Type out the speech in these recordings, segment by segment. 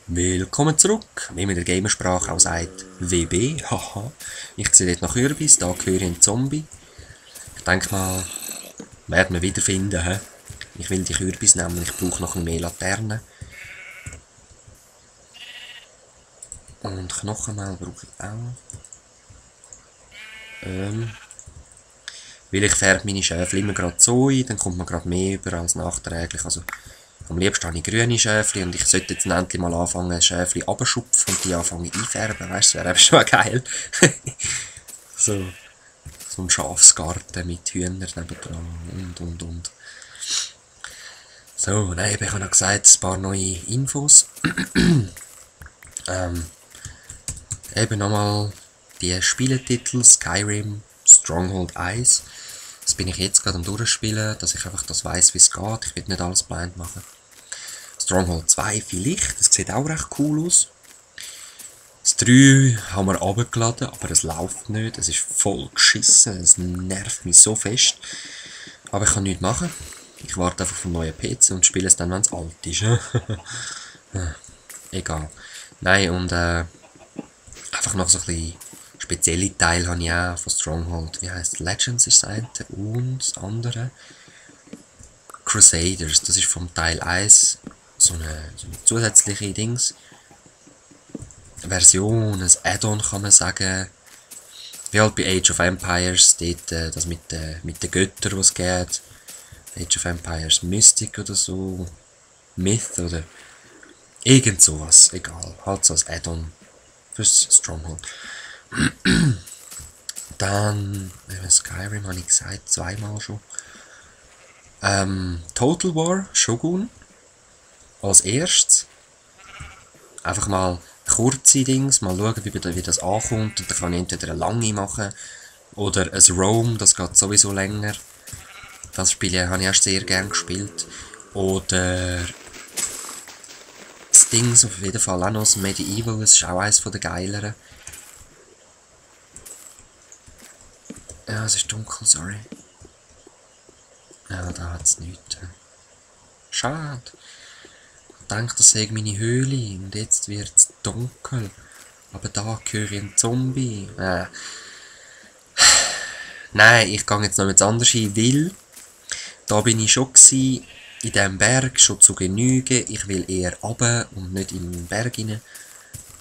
Willkommen zurück, wie man der Gamersprache auch sagt, WB, haha. Ich sehe dort noch Kürbis, da höre ich einen Zombie. Ich denke mal, werden wir wiederfinden, hä? Ich will die Kürbis nehmen, ich brauche noch mehr Laternen. Und Knochenmehl brauche ich auch. Weil ich färbe meine Schäfchen immer gerade so ein, dann kommt man gerade mehr über als nachträglich. Also, am liebsten habe ich grüne Schäfchen und ich sollte jetzt endlich mal anfangen, Schäfchen runterschupfen und die anfangen einfärben, weißt du, das wäre eben schon geil. So ein Schafsgarten mit Hühnern nebendran und. So, nein, ich habe noch gesagt, ein paar neue Infos. Eben nochmal die Spieletitel Skyrim, Stronghold 1. Das bin ich jetzt gerade am Durchspielen, dass ich einfach das weiss, wie es geht. Ich will nicht alles blind machen. Stronghold 2 vielleicht, das sieht auch recht cool aus. Das 3 haben wir runtergeladen, aber es läuft nicht. Es ist voll geschissen, es nervt mich so fest. Aber ich kann nichts machen. Ich warte einfach auf einen neuen PC und spiele es dann, wenn es alt ist. Egal. Nein, und einfach noch so ein bisschen spezielle Teile habe ich auch von Stronghold. Wie heisst Legends ist das eine und das andere Crusaders. Das ist vom Teil 1 so eine zusätzliche Version, ein Add-on kann man sagen. Wie halt bei Age of Empires, dort das mit den Göttern, was es geht. Age of Empires Mystic oder so. Myth oder irgend sowas, egal. Halt so als Add-on fürs Stronghold. Dann, Skyrim habe ich gesagt, zweimal schon. Total War, Shogun. Als erstes. Einfach mal kurze Dings, mal schauen, wie das ankommt. Und dann kann ich entweder eine lange machen oder ein Rome, das geht sowieso länger. Das Spiel habe ich erst sehr gern gespielt. Oder das Dings auf jeden Fall auch noch, das Medieval, das ist auch eines der geileren. Ja, es ist dunkel, sorry. Ja, da hat es nichts. Schade. Ich denke, das sei meine Höhle und jetzt wird es dunkel. Aber da höre ich einen Zombie. Nein, ich gehe jetzt noch etwas anderes hin, weil da bin ich schon gewesen, in diesem Berg, schon zu Genüge. Ich will eher runter und nicht in den Berg rein.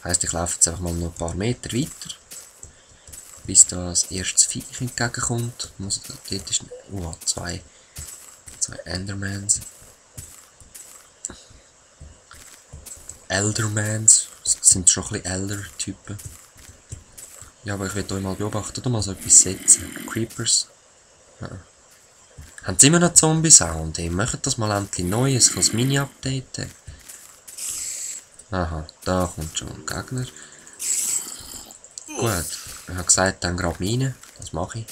Heisst, ich laufe jetzt einfach mal noch ein paar Meter weiter. Bis da das erste Viech entgegenkommt. Dort ist zwei Endermans. Eldermans. Das sind schon ein bisschen Elder-Typen. Ja, aber ich will euch mal beobachten oder mal so etwas setzen. Creepers. Ja. Haben sie immer noch Zombie-Sound? Macht das mal endlich neu, es kann das Mini updaten. Aha, da kommt schon ein Gegner. Gut, ich habe gesagt, dann gerade rein. Das mache ich.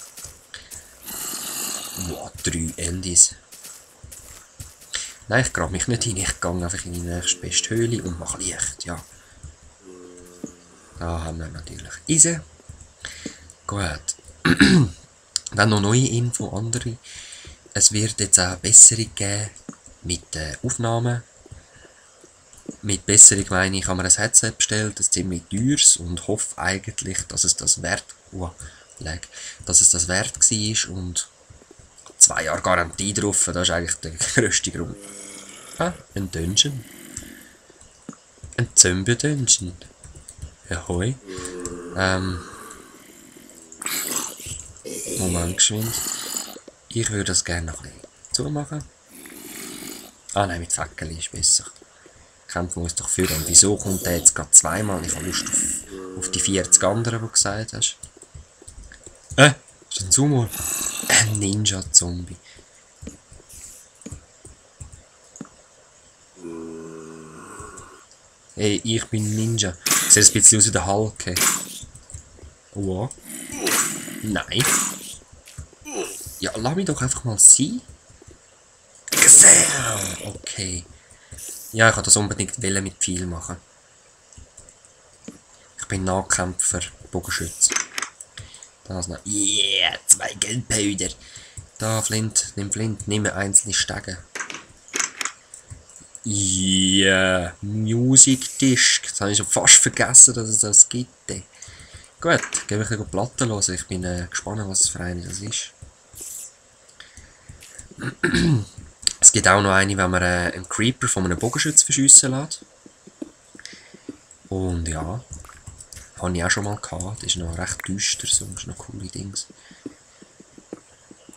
Wow, 3 Endis. Nein, ich grabe mich nicht hin, ich gehe einfach in die nächste Höhle und mache Licht, ja. Da haben wir natürlich Eisen. Gut. Dann noch neue Info, andere. Es wird jetzt auch Besserung geben mit Aufnahmen. Mit Besserung meine ich, habe mir ein Headset bestellt, ein ziemlich teures und hoffe eigentlich, dass es das wert war und 2 Jahre Garantie drauf, das ist eigentlich der grösste Grund. Ah, ein Dungeon. Ein Zombie-Dungeon. Ahoi. Moment geschwind. Ich würde das gerne noch ein bisschen zumachen. Ah nein, mit Fackel ist besser. Kämpfen muss doch führen. Wieso kommt der jetzt gerade zweimal? Ich habe Lust auf die 40 anderen, die du gesagt hast. Ist das ein Sumo? Ein Ninja-Zombie. Hey, ich bin Ninja. Sieht ein bisschen aus wie der Hulk. Hey. Oh. Nein. Ja, lass mich doch einfach mal sein. Okay. Ja, ich wollte das unbedingt mit viel machen. Ich bin Nahkämpfer, Bogenschütze. Das noch. Yeah, 2 Gunpowder. Da, Flint, nimm einzelne Stege. Yeah, Music Disc. Das habe ich schon fast vergessen, dass es das gibt. Gut, gehen wir ein bisschen Platten hören. Ich bin gespannt, was für eine das ist. Es gibt auch noch eine, wenn man einen Creeper von einem Bogenschütz verschiessen lässt. Und ja, habe ich auch schon mal gehabt. Das ist noch recht düster, so ist noch coole Dings.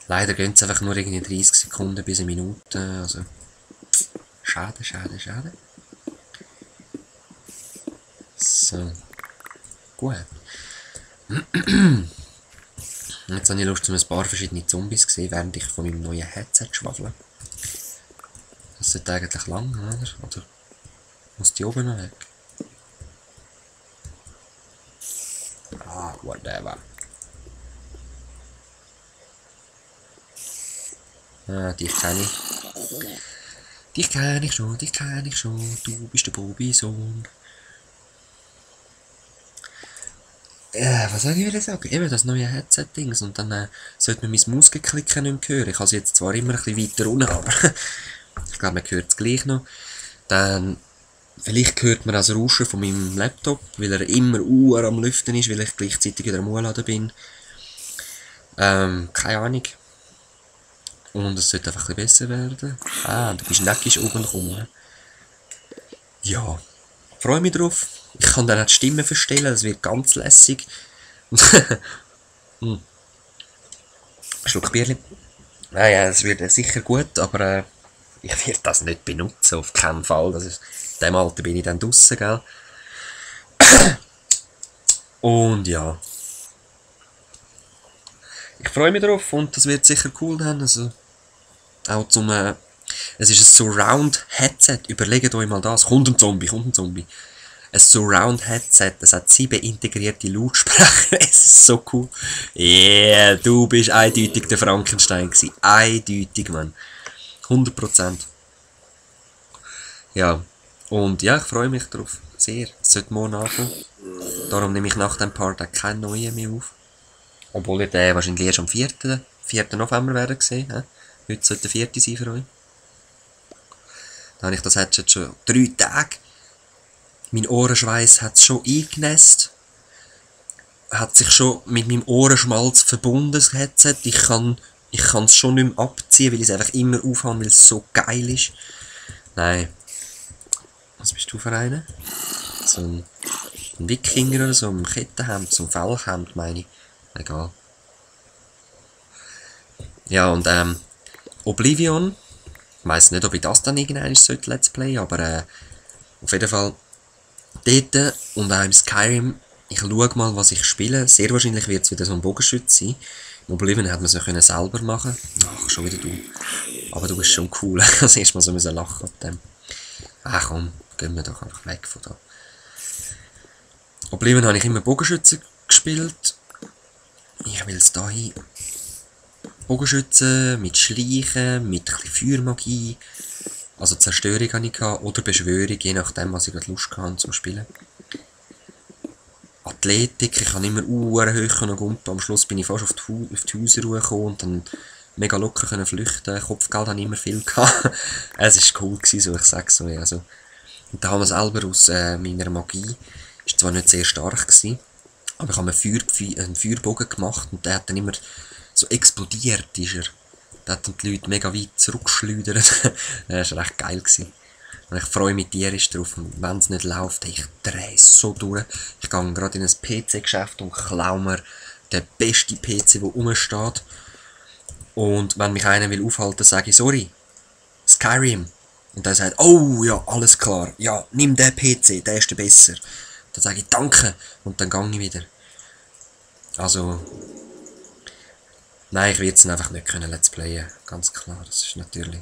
Leider gehen es einfach nur irgendwie 30 Sekunden bis eine Minute. Also, schade, schade, schade. So, gut. Jetzt habe ich Lust, ein paar verschiedene Zombies gesehen, während ich von meinem neuen Headset schwafle. Das sollte eigentlich lang, oder? Oder muss die oben noch weg? Ah, whatever. Ah, dich kenne ich. Dich kenne ich schon, dich kenne ich schon. Du bist der Bobby-Sohn. Ja, was soll ich sagen? Eben das neue Headset-Dings. Und dann sollte man mein Mausgeklicken nicht mehr hören. Ich habe es jetzt zwar immer ein bisschen weiter unten, aber ich glaube, man hört es gleich noch. Dann, vielleicht hört man das Rauschen von meinem Laptop, weil er immer am Lüften ist, weil ich gleichzeitig wieder am Umladen bin. Keine Ahnung. Und es sollte einfach ein bisschen besser werden. Ah, du bist neckisch oben gekommen. Ja, freue mich drauf. Ich kann dann auch die Stimme verstellen, das wird ganz lässig. Schluck Bierli. Naja, es wird sicher gut, aber ich werde das nicht benutzen, auf keinen Fall. Das ist, in dem Alter bin ich dann draussen, gell? Und ja. Ich freue mich drauf und das wird sicher cool dann. Also, auch zum. Es ist ein Surround-Headset. Überlegt euch mal das. Kommt ein Zombie, kommt ein Zombie. Ein Surround-Headset. Es hat 7 integrierte Lautsprecher. Es ist so cool. Yeah, du bist eindeutig der Frankenstein gewesen. Eindeutig, Mann. 100%. Ja. Und ja, ich freue mich drauf. Sehr. Es sollte morgen anfangen. Darum nehme ich nach dem Part auch keinen neuen mehr auf. Obwohl der wahrscheinlich erst am 4. November werden gesehen. Heute sollte der 4. sein für euch. Da habe ich das Headset schon 3 Tage. Mein Ohrenschweiß hat es schon eingenässt. Hat sich schon mit meinem Ohrenschmalz verbunden, das Headset. Ich kann es schon nicht mehr abziehen, weil ich es einfach immer aufhabe, weil es so geil ist. Nein. Was bist du für eine? So ein Wikinger oder so, ein Kettenhemd, so ein Fellhemd, meine ich. Egal. Ja, und Oblivion. Ich weiss nicht, ob ich das dann irgendwann Let's Play, aber auf jeden Fall dort und auch im Skyrim, ich schaue mal, was ich spiele. Sehr wahrscheinlich wird es wieder so ein Bogenschütze sein. Im Oblivion hat man es selber machen. Ach, schon wieder du. Aber du bist schon cool. Das erste Mal so müssen lachen ab dem. Ach komm, gehen wir doch einfach weg von da. Oblivion habe ich immer Bogenschütze gespielt. Ich will es da hin. Bogenschützen, mit Schleichen, mit ein bisschen Feuermagie. Also Zerstörung hatte ich oder Beschwörung, je nachdem, was ich gerade Lust hatte zum Spielen. Athletik, ich habe immer hoch und Gumpen. Am Schluss bin ich fast auf die Hausruhe gekommen und dann mega locker können flüchten. Kopfgeld habe ich immer viel gehabt. Es war cool gewesen, so, ich sag's so. Also. Und da haben wir selber aus meiner Magie, ist zwar nicht sehr stark gewesen, aber ich habe einen Feuerbogen gemacht und der hat dann immer so explodiert, ist er. Der hat dann die Leute mega weit zurückgeschleudert. Das war recht geil gewesen. Und ich freue mich tierisch drauf. Und wenn es nicht läuft, ich drehe es so durch. Ich gehe gerade in ein PC-Geschäft und klaue mir den besten PC, der rumsteht. Und wenn mich einer will aufhalten, sage ich, sorry, Skyrim. Und der sagt, oh ja, alles klar. Ja, nimm den PC, der ist der besser. Dann sage ich, danke. Und dann gehe ich wieder. Also, nein, ich werde es einfach nicht können Let's Playen. Ganz klar, das ist natürlich...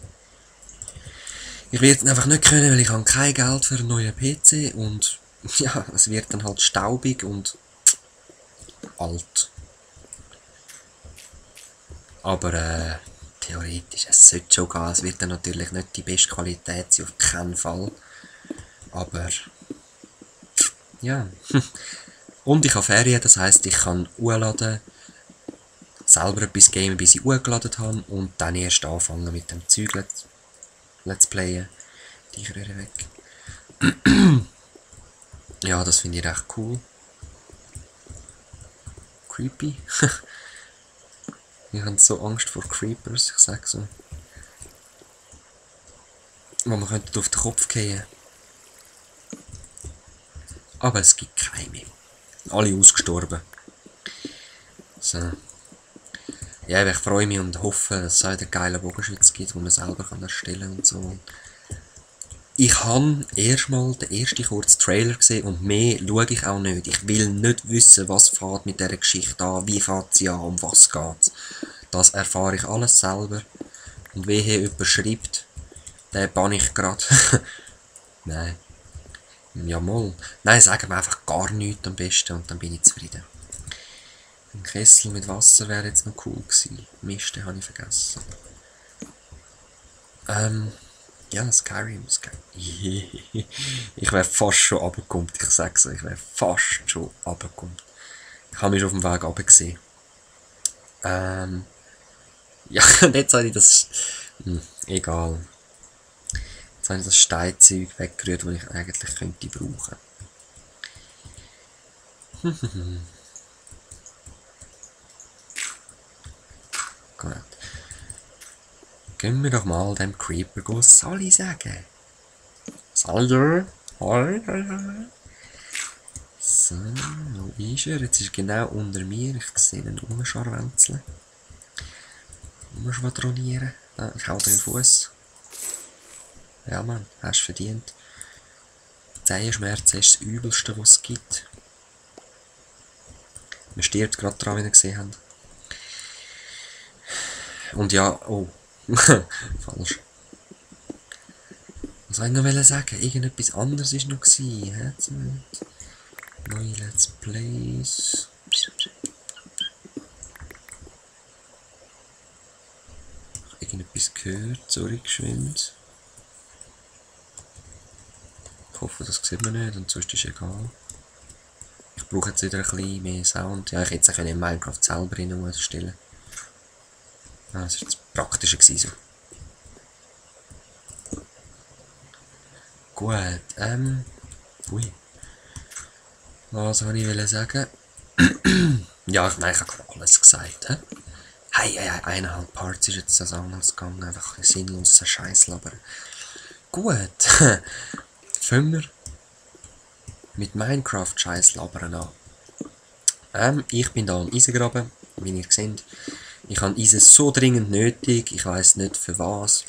Ich werde es einfach nicht können, weil ich habe kein Geld für einen neuen PC und ja, es wird dann halt staubig und alt. Aber theoretisch, es sollte schon gehen. Es wird dann natürlich nicht die beste Qualität sein, auf keinen Fall. Aber ja. Und ich habe Ferien, das heisst, ich kann hochladen, selber etwas gamen, bis ich hochgeladen habe und dann erst anfangen mit dem Zeug Let's Playen. Die rühre weg. Ja, das finde ich recht cool. Creepy. Ich habe so Angst vor Creepers, ich sag so. Wo man könnte auf den Kopf gehen. Aber es gibt keine. Alle ausgestorben. So. Ja, ich freue mich und hoffe, dass es einen geilen Bogenschütz gibt, den man selber erstellen kann und so. Ich habe erstmal den ersten kurzen Trailer gesehen und mehr schaue ich auch nicht. Ich will nicht wissen, was fährt mit dieser Geschichte an, wie fährt sie an, um was geht's. Das erfahre ich alles selber. Und wie hier jemand schreibt, den bann ich gerade. Nein. Ja mal. Nein, sagen wir einfach gar nichts am besten und dann bin ich zufrieden. Ein Kessel mit Wasser wäre jetzt noch cool gewesen. Mist, den habe ich vergessen. Ja, Skyrim. Ich wäre fast schon runtergekommen. Ich sag's euch, ich wäre fast schon runtergekommen. Ich habe mich auf dem Weg runter gesehen. Ja, und jetzt habe ich das... egal. Jetzt habe ich das Steinzeug weggerührt, das ich eigentlich könnte brauchen. Gut. Gehen wir doch mal dem Creeper Sally sagen. Sally? So, wo ist er? Jetzt ist er genau unter mir. Ich sehe ihn rumscharwenzeln. Rumschwadronieren. Ah, ich hau den Fuß. Ja Mann, hast du verdient. Zehenschmerzen ist das Übelste, was es gibt. Man stirbt gerade dran, wie ihr gesehen habt. Und ja, oh. Falsch. Was soll ich noch sagen? Irgendetwas anderes war noch gewesen. Neue Let's Plays. Ich habe irgendetwas gehört. Sorry, geschwind. Ich hoffe, das sieht man nicht und sonst ist es egal. Ich brauche jetzt wieder ein bisschen mehr Sound. Ja, ich hätte es auch in Minecraft selber hineinstellen. Ah, das war jetzt praktischer gewesen. So. Gut, ui. Was soll ich sagen? Ja, ich meine, ich habe alles gesagt, hä? Hey, 1,5 Parts ist jetzt das anders gegangen, einfach ein sinnloser Scheiß labern. Gut, fangen wir mit Minecraft Scheiß labern an. Ich bin da am Eisengraben, wie ihr seht. Ich habe Eisen so dringend nötig, ich weiß nicht für was.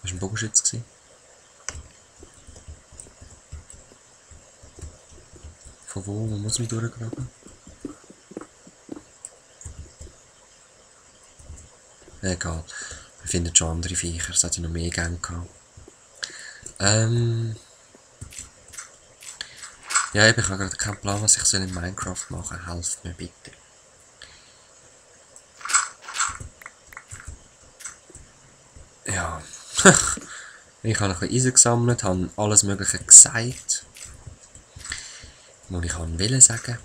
Was war ein Bogenschütz? Von wo? Wo muss ich durchgraben? Egal. Wir finden schon andere Viecher, es hat ja noch mehr Gänge gehabt. Ja, ich habe gerade keinen Plan, was ich in Minecraft machen soll. Helft mir bitte. Ja. Ich habe ein bisschen Eisen gesammelt, habe alles Mögliche gesagt. Was ich wollte sagen.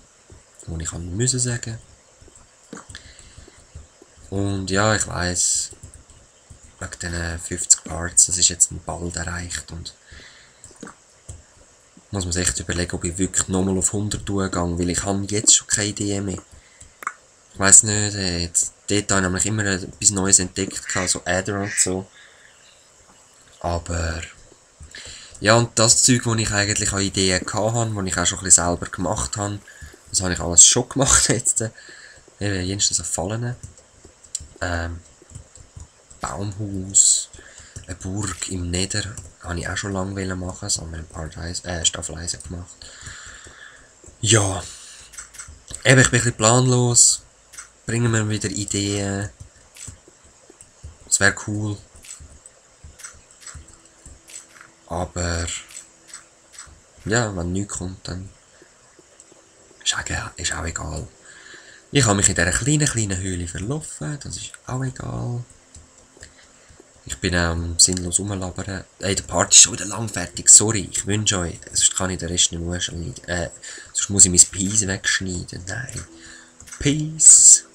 Was ich musste sagen. Und ja, ich weiss, wegen diesen 50 Parts, das ist jetzt bald erreicht und muss man sich echt überlegen, ob ich wirklich nochmal auf 100 gehe, weil ich habe jetzt schon keine Idee mehr. Ich weiss nicht, dort habe ich nämlich immer etwas Neues entdeckt, so Adder und so. Aber ja, und das Zeug, wo ich eigentlich auch Ideen hatte, wo ich auch schon ein bisschen selber gemacht habe, das habe ich alles schon gemacht jetzt. Eben, jenseits so Fallen. Baumhaus, eine Burg im Nether, habe ich auch schon lange machen, das haben wir in Part 1, Staffel 1 gemacht. Ja, eben, ich bin ein bisschen planlos, bringen wir wieder Ideen, es wäre cool, aber ja, wenn nichts kommt, dann ist auch egal. Ich habe mich in dieser kleinen Höhle verlaufen, das ist auch egal. Ich bin sinnlos rumlabern. Der Part ist schon wieder lang fertig, sorry, ich wünsche euch, sonst kann ich den Rest nicht ausschneiden. Sonst muss ich mein Peace wegschneiden, nein. Peace.